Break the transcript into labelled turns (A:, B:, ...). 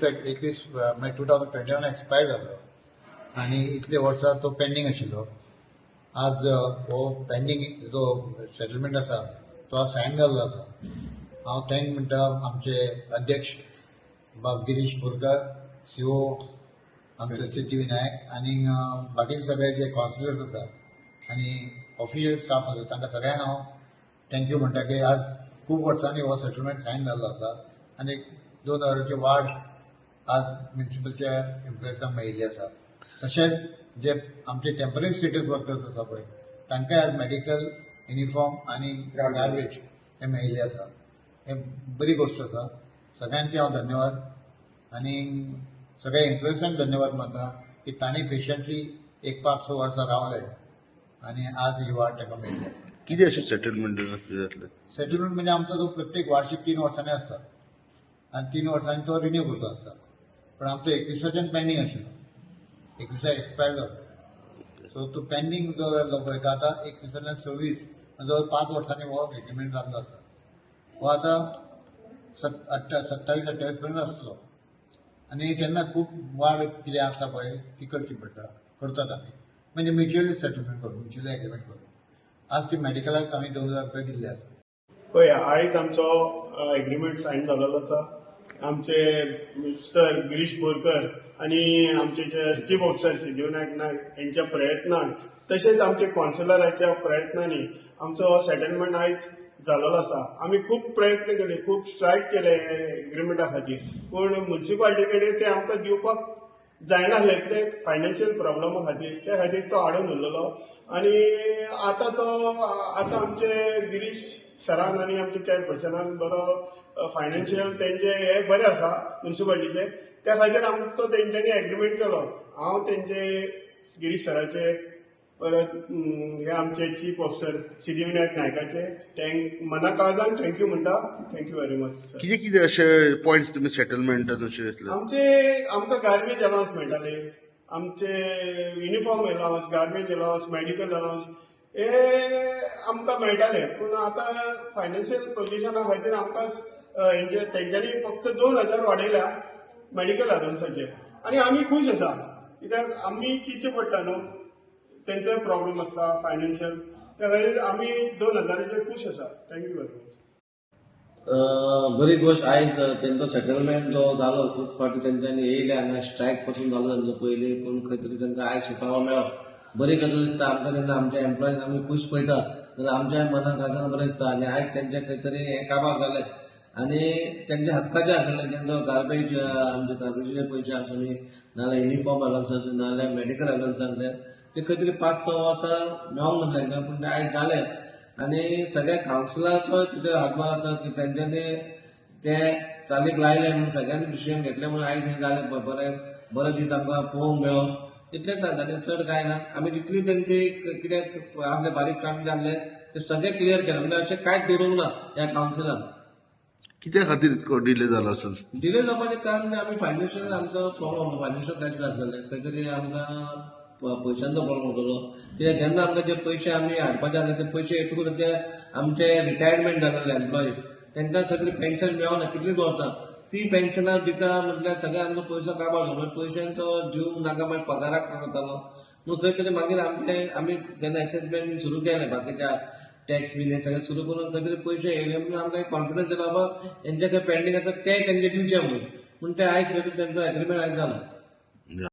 A: 21 म्हणजे 2021 एक्सपायर जालो आनी इतले वर्सां तो पेंडींग आशिल्लो. आज हो पेंडींग जो सेटलमेंट आसा तो आज सायन जाल्लो आसा. हांव thank म्हणटा आमचे अध्यक्ष बाब गिरीश बोरकर, सीओ आमचे सिद्धिविनायक आनी बाकीचे सगळे जे कावन्सिलर्स आसा आनी ऑफिशियल स्टाफ आसा, तांकां सगळ्यांक हांव thank you म्हणटा की आज खूब वर्सांनी हो सेटलमेंट सायन जाल्लो आसा आनी 2 हजाराची वाड आज म्युनिसिपलच्या एम्प्लॉइजांक मेळिल्ली आसा. तशेंच जे आमचे टेंपररी स्टेटस वर्कर्स आसा पळय, तांकांय आज मेडिकल, युनिफॉर्म आनी गार्बेज हे मेळिल्ले आसा. हे बरी गोश्ट आसा. सगळ्यांचे हांव धन्यवाद आनी सगळ्या एम्प्लॉइजांक धन्यवाद मानता की तांणी पेशंटली एक 5-6 वर्सां रावले आनी आज ही वाड तांकां मेळिल्ली आसा.
B: कितें अशें सेटलमेंट जातलें?
A: सेटलमेंट म्हणजे आमचो तो प्रत्येक वार्षिक 3 वर्सांनी आसता आनी 3 वर्सांनी तो रिन्यू करचो आसता. पण आमचो 21साच्यान पेंडींग आशिल्लो, 21सा एक्सपायर जालो. सो तो पेंडींग जो जाल्लो पळय, तो आतां 21सांतल्यान 26, जवळ 5 वर्सांनी हो एग्रीमेंट जाल्लो आसा. हो आतां सत अठ्ठा 27 28 पर्यंत आसतलो आनी तेन्ना खूब वाड कितें आसता पळय ती करची पडटा, करतात आमी. म्हणजे म्युच्युअली सेटलमेंट करून, म्युच्युअली एग्रीमेंट करून आज ती मेडिकलाक आमी 2000 रुपया दिल्ले आसा.
C: पळय, आयज आमचो एग्रीमेंट सायन जाल्लो आसा. आमचे सर गिरीश बोरकर आनी आमचे जे चीफ ऑफिसर सिद्धिविनायक नायक यांच्या प्रयत्नान, तशेंच आमचे कौन्सिलराच्या प्रयत्नांनी आमचो सेटलमेंट आयज जाल्लो आसा. आमी खूब प्रयत्न केले, खूब स्ट्रायक केले एग्रीमेंटा खातीर, पूण मुन्सिपालिटी कडेन ते आमकां दिवपाक जायनासले, कित्याक फायनान्शियल प्रॉब्लमा खातीर. त्या खातीर तो आडून उरलेलो आनी आतां तो आतां आमचे गिरीश सरान आनी आमचे चेअरपर्सनान बरो फायनान्शियल तेंचे हे बरें आसा मुन्सिपालिटीचे, त्या खातीर आमचो तेंच्यांनी एग्रीमेंट केलो. हांव तेंचे गिरीश सराचे, परत हे आमचे चीफ ऑफिसर सिद्धिविनायक नायकाचे thank मना काळजान thank you म्हणटा. Thank you very much sir.
B: कितें कितें अशे पॉयंट्स तुमी सेटलमेंटान अशे घेतले?
C: आमचे आमकां गार्बेज अलावन्स मेळटाले, आमचे uniform allowance, garbage allowance, medical allowance हे आमकां मेळटाले. पूण आतां फायनान्शियल पोजिशना खातीर आमकां हेंचे तेंच्यांनी फक्त 2000 वाडयल्या मेडिकल अलावन्साचेर आनी आमी खूश आसा, कित्याक आमी चिंतचें पडटा न्हू, तेंचोय प्रॉब्लम आसता फायनान्शियल. त्या खातीर आमी 2000चेर खूश आसा. Thank you very much.
D: बरी गोश्ट, आयज तेंचो सेटलमेंट जो जालो, खूब फावटी तेंच्यांनी येयले हांगा, स्ट्रायक पासून जालो तेंचो पयलीं, पूण खंय तरी तांकां आयज सुटावो मेळ्ळो. बरी गजाल दिसता आमकां. जेन्ना आमच्या एम्प्लॉईंक आमी खूश पळयता जाल्यार आमच्या मनाक काळजान बरें दिसता. आनी आयज तेंचे खंय तरी हें काबार जालें आनी तेंच्या हक्काचें आसलें. तेंचो गार्बेज, आमचे गार्बेजीचे पयशे आसूं, नाजाल्यार युनिफॉर्म अलावन्स आसूं, नाजाल्यार मेडिकल अलावन्स आसले, ते खंय तरी 5-6 वर्सां मेळोंक नासलें तांकां, पूण ते आयज जाले. आनी सगळ्या कावन्सिलाचो तितून हातभार आसा की तेंच्यांनी ते चालीक लायले म्हणून, सगळ्यांनी डिसिजन घेतलें म्हणून आयज हें जालें. बरें बरो दीस आमकां पळोवंक मेळ्ळो. इतलेंच आनी चड कांय ना. आमी जितली तेंची कितें आपले बारीकसाण जाल्ले ते सगळें क्लियर केलें, म्हणजे अशें कांयच दवरूंक ना ह्या कावन्सिलान.
B: कित्या खातीर इतको डिले जालो आसत?
D: डिले जावपाचें कारण म्हणजे आमी फायनान्शियल आमचो प्रॉब्लम, फायनान्शियल क्रायसीस जाल्लें. खंय तरी आमकां पयशांचो प्रॉब्लम जालो, कित्याक जेन्ना आमकां जे पयशे आमी हाडपाचे आसले ते पयशे येतकूच ते आमचे रिटायरमेंट जालेले एम्प्लॉई, तांकां खंय तरी पेन्शन मेळना कितलींच वर्सां. ती पेन्शनां दिता म्हटल्यार सगळें आमचो पयसो काबार जालो. मागीर पयशांचो दिवंक नाका, मागीर पगाराक त्रास जातालो. म्हणून खंय तरी मागीर आमचे आमी जेन्ना एसेसमेंट सुरू केलें, बाकीच्या टॅक्स बीन हे सगळें सुरू करून खंय तरी पयशे येयले म्हणून आमकां एक कॉन्फिडन्स येयलो, बाबा हेंचे खंय पेंडींग आसा ते तेंचे दिवचे म्हणून. पूण ते आयज खंय तरी तेंचो एग्रीमेंट आयज जाला.